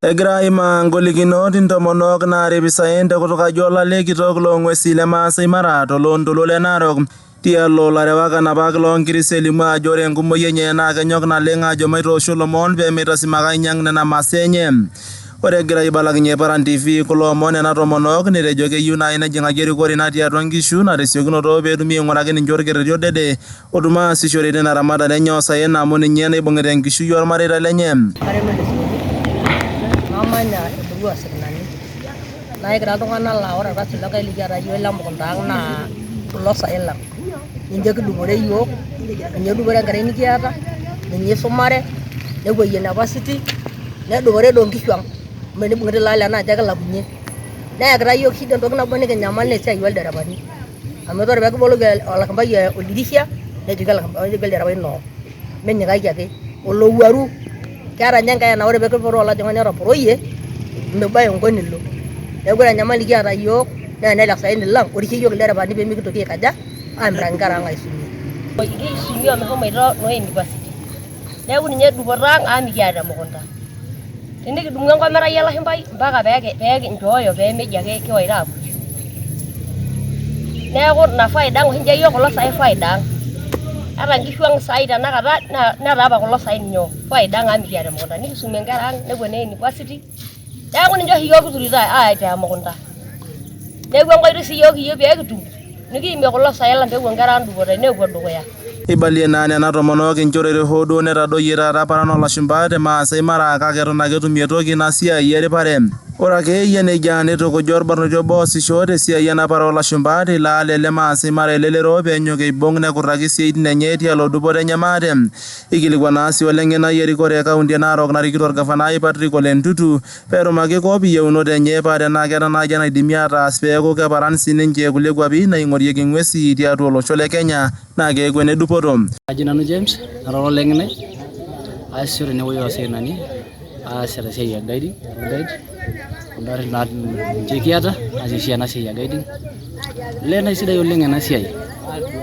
Egira aimaa ngolikinot intomonok naarip isaen tekutuk ajo olale kitok loong'uesi le Maasai Mara toloontoluo le Narok. Tialo larewak anapak loonkiri elimu ajo ore enkumoi enye naa kenyok naleng ajo maitoosho lomon pee meitasimaka ainyang nena masaa enye. Ore egira aibalakinye Paran TV kulo omon nena tomonok netejo keyieu naaji nejing'aki erikore natii atua nkishu na tesiokinoto peetumi aing'uraki ninche olkerreti odede otum aasishore teina ramatare enye oosaen amu ninye naibung'ita enkishui olmareita lenye. Kara Emily Sioni, namanya emurua oo Sikinani. Naa ekira iltung'anak laa ore orkasi lenkai likiata iyiook lemukunta ang' naa kulo saen lang'. Ninche kidupore iyiook, ninye edupore enkerai nikiata, ninye isumare, nepuoyie university, nedupore doi inkishu ang' amu tenibung'i ilo ale naa ninche ake ilakunye. Neekita iyiook shida entoki nabo nikinyamal naa esiai olderevani. Amu ore pee kiboloki olashumbai oldirisha nejoki olderevai noo minyikaki ake olowuaru keeta ninye enkeeya naa ore pee kipotu olajing'ani otaporoyie mibaya enkop nilo. Neeku ore enyamali nikiata iyiook naa enele saeni lang orishie iyiook ilderevani pee mikintoki aikaja aamiraki inkera ang' aisumie. Kisumi omeshomoito noo university neeku ninye dupoto ang' amu mikiata emukunta. Tenikidumu enkomerai olashumbai mpaka pee kinchooyo pee meji ake kiwaita aapurisho. Neeku ina faida ang' oshi incho iyiook kulo saen faida ang'. Ata nkishu ang' saai tenakata netaa apa kulo saen nyoo faida ang' amu mikiata emukunta. Nikisumie nkera ang' nepuo noo university neeku ninche oshi iyiook kiturito aitaa emukunta. Neeku enkoitoi sii iyiook kiyieu pee kitum nikiimie kulo saen lang peepuo nkera ang dupoto nepuo dukuya. Eibalie naa nena tomonok inchere hoo duo netadoyie taata paran oolashumba te Maasai Mara kake eton ake etumie toki ina siai eripare. Ore ake eyia nejia neitukuja olbarnoti obo oosisho te siai enapare oolashumba teilo ale le Maasai Mara elelero peenyok eibung nekurraki siaitin enye tialo dupoto enye maate. Eikilikwana sii oleng'enai erikore e kaunti e Narok narikito olgavanai Patrick Ole Ntutu Peerumaki kop iyieunot enye paa tenaa keeta naaji enaidimi ataas peeku keparan sii ninche kulie kuapi naing'orieki ng'uesi tiatua olosho le Kenya naa keeku ene dupoto. Kaji nanu James, nara ololeng'enai, aasisho tenewueji oo sikinani, aasita esiai e guiding, guide, kuna arrin naa ninche kiata, aasie oshi ena siai e guiding. Olee naa aisidai oleng ena siai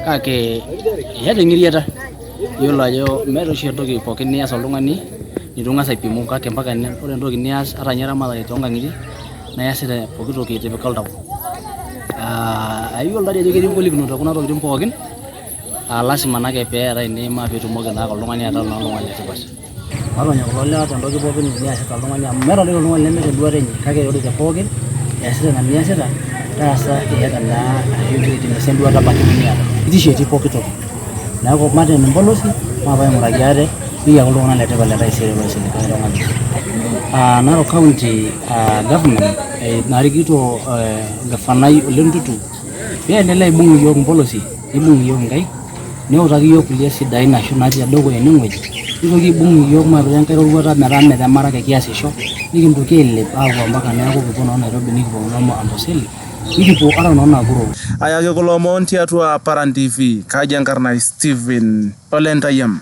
kake eeta eng'iriata. Iyiolo ajo meeta oshi entoki pookin nias oltung'ani nitu ing'as aipimu kake mpaka ore entoki nias ata ninye eramatare toonkang'itie naa iasita pooki toki itipika oltau. Iyiolo taadii ajo ketii ingolikinot tekuna tokitin pookin aa lasima naake peetae eniimaa piitumoki naake oltung'ani ataa naa oltung'ani le tipat. Matonyok kulo lewa tentoki pookin niasita oltung'ani amu meeta doi oltung'ani lemeeta enduata enye kake ore te pookin iasita ina niasita taasa iyata naa ashu igira aitimisa enduata apake niata. Kitisho etii pooki toki. Neeku mateen impolosi maape aing'uraki ate nikiaku iltung'anak le tipat le taisere loisiligi too. Narok County government narikito olgavanai Ole Ntutu pee endelea aibung iyiook impolosi nibung iyiook inkaik neutaki iyiook kulie sidain ashu natii tedukuya enewueji nitoki aibung iyiook mawaita enkae roruata metaa mme te Mara ake kiasisho nikintoki ailep aapuo mpaka neeku kipuo noo Nairobi nikipuo noo Amboseli nikipuo ata noo Nakuru. Ayaki kulo omon tiatua Paran TV, kaji enkarna ai Stephen Ole Ntayiam.